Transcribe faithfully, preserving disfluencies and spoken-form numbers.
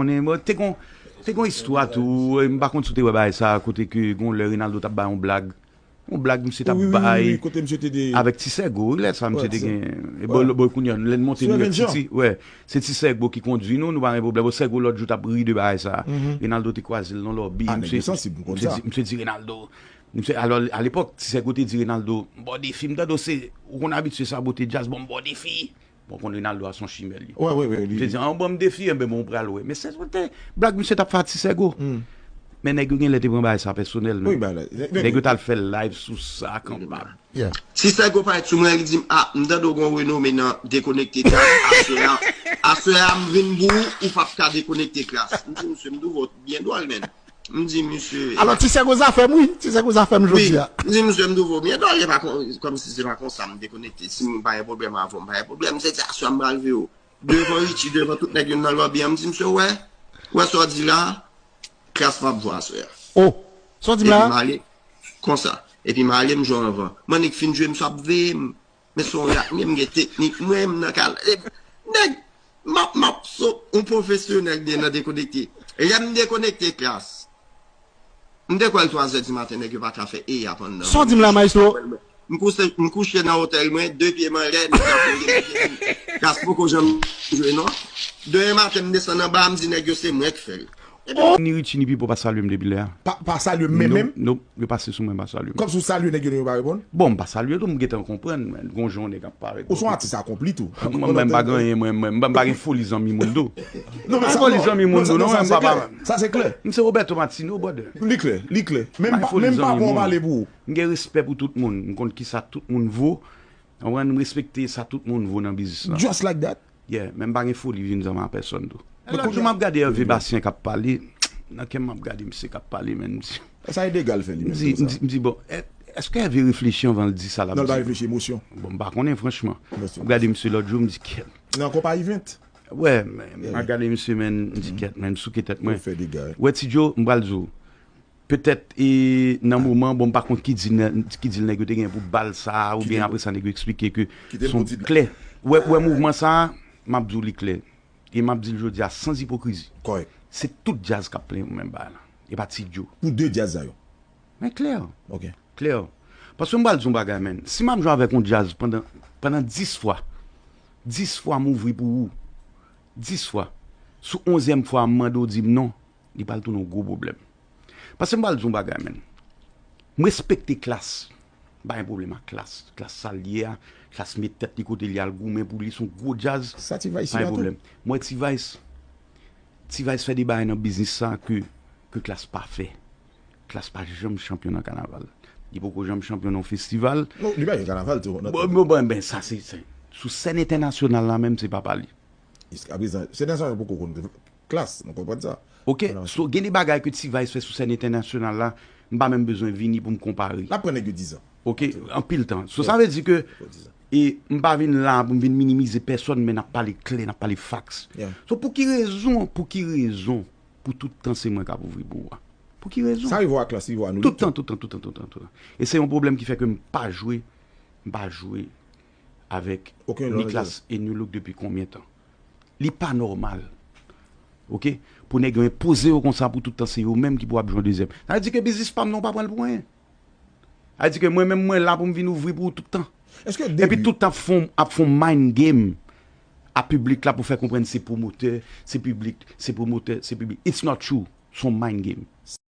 Konnen, bon, te gon, te gon istwa tou, e, m pa konn si w te wè bagay sa, kote ke gon lè Rinaldo t ap bay yon blag. Yon blag misye t ap bay avèk Ti Sègo, wi, lè sa misye te gen. E bon, bon, kounye a, lè n monte New York City, wè, se Ti Sègo ki kondui nou, nou pa gen pwoblèm. Bon, Sègo lòt jou t ap ri de bagay sa. Rinaldo te kwaze l nan lòbi, misye, misye di, misye di Rinaldo, misye, alò, alepòk, Ti Sègo te di Rinaldo, "M ba w defi, m tande w se, ou konn abitye sabote djaz, bon, m ba w defi." Bon, konn Rinaldo a se yon chimè li. Wi, wi, wi. Li te di, "An, ban m defi, enben, bon, ou pral wè." Men se te blag misye t ap fè a Ti Sègo. Men nèg yo gen lè te pran bagay sa pèsonèl, men. Wi, bagay la. Nèg yo t al fè live sou sa, kanpe. Ti Sègo parèt sou mwen, li di m, "A, m tande w gen yon renome nan dekonekte klas, aswè a, aswè a m vin pou ou, ou p ap ka dekonekte klas." M di, "Misye, m twouve w byen dwòl, menn." M di, "Misye." Alò, Ti Sègo zafè m, wi. Ti Sègo zafè m jodi a. M di, "Misye, m twouve w byen dwòl, e pa kon, kòmsi se pa konsa m dekonekte. Si m pa gen pwoblèm avè w, m pa gen pwoblèm. Se ti aswè a m pral veye w." Devan Richie, devan tout nèg yo nan lòbi an, m di, "Misye, w wè, w wè sa w di la, klas p ap jwe aswè a." Oh, sa w di m la? Epi m ale, konsa. Epi m ale, m jwe anvan. M annik fin jwe, misye ap veye m. Men se yon rat m ye, m gen teknik mwen, m nan kal. E, nèg, m ap, m ap sot, yon pwofesyonèl de nan dekonekte. Lè m dekonekte klas, m te kwè l twa zè di maten, nèg yo pa ka fè e a pandan. Sa w di m la, maestro? M kouche, m kouche nan otèl mwen, de pye m anlè, nèg yo ap voye m, klas poko janm jwe non. Demen maten, m desann anba, m di nèg yo se mwen k fè l. Ni Richie ni Pipo pa salye m depi lè a. Pa, pa salye m menm menm? Non, non, yo pase sou mwen, pa salye m. Kòmsi w salye nèg yo, yo pa reponn? Bon, m pa salye tou, m gentan konprann, men gon jan yon nèg ap parèt. Ou se yon atis akonpli tou. Mwen, mwen, m pa gen anyen, mwen, mwen, m pa gen foli zanmi moun tou. Non, men sa, foli zanmi moun tou, non, sa se klè. Sa se klè. M se Roberto Martino, brother. Li klè, li klè. Menm pa, menm pa pou w pale pou ou. M gen respè pou tout moun. M konn kisa tout moun vo. Ou konprann? M respekte sa tout moun vo nan biznis lan. Just like that. Yeah, men m pa gen foli vin zanmi a pèsonn tou. Lòt jou m ap gade Hervé Bastien k ap pale, nan kè m ap gade misye k ap pale, men m di, sa e dega l fè li menm konsa. M di, m di, bon, è-, èske Hervé reflechi anvan l di sa l ap di? Non, l pa reflechi, emosyon. Bon, m pa konnen, franchman. M ap gade misye lòt jou, m di, "Kèt." Nan konpayi vent. Wè, men m ap gade misye, men m di, "Kèt, men m souke tèt mwen." Ou fè dega, wi. Wè, Ti Djo, m pral di w, petèt, e, nan moman, bon, m pa konn ki dil, ki dil nèg yo te gen pou bal sa, oubyen apre sa, nèg yo eksplike ke se yon klè. Wè, wè, mouvman sa, m ap di w li klè. E m ap di l jodi a, sans ipokrizi. Kòrèk. Se tout djaz k ap plenyen pou menm bagay la. E pa Ti Djo. Pou de djaz sa yo. Men klè. Ok. Klè. Paske m pral di w yon bagay, menn. Si m ap jwe avèk yon djaz pandan, pandan dis fwa, dis fwa m ouvri pou ou, dis fwa, sou onzyèm fwa a, m mande w di m non, li pral tounen yon gwo pwoblèm. Paske m pral di w yon bagay, menn. M respekte Klass. M pa gen pwoblèm ak Klass. Klass sa l ye a, Klass met tèt li kote li al goumen pou li, se yon gwo djaz. Sa T-Vice ye a tou. Pa gen pwoblèm. M wè T-Vice, T-Vice fè de bagay nan biznis sa ke, ke Klass pa fè. Klass pa janm chanpyon nan kanaval. Li poko janm chanpyon nan yon festival. Non, li pa gen kanaval tou. Bon, bon, bon, ben, sa se, se, sou sèn entènasyonal la menm, se pa pa li. Jiskaprezan, sèn entènasyonal poko konn Klass, nou konprann sa. Ok, so, gen de bagay ke T-Vice fè sou sèn entènasyonal la, m pa menm bezwen vini pou m konpare. L ap pran nèg yo dizan. Ok, anpil tan. So, sa vle di ke, e, m pa vin la pou m vin minimize pèsonn, men n ap pale klè, n ap pale facts. So, pou ki rezon, pou ki rezon, pou tout tan se mwen k ap ouvri pou ou a? Pou ki rezon? Sa rive w ak Klass, rive w a nou tou. Tout tan, tout tan, tout tan, tout tan, tout tan. E se yon pwoblèm ki fè ke m pa jwe, m pa jwe avèk ni Klass e ni Look depi konbyen tan? Li pa nòmal. Ok? Pou nèg yo enpoze yo konsa pou tout tan, se yo menm ki pou ap jwe an dezyèm. Sa vle di ke biznis pa m nan, ou pa pran l pou anyen. Sa vle di ke mwen menm, mwen la pou m vin ouvri pou ou tout tan. Epi tout tan ap fon, ap fon mind game a piblik la pou fè konprann se pwomotè, se piblik, se pwomotè, se piblik. It's not true. Se yon mind game.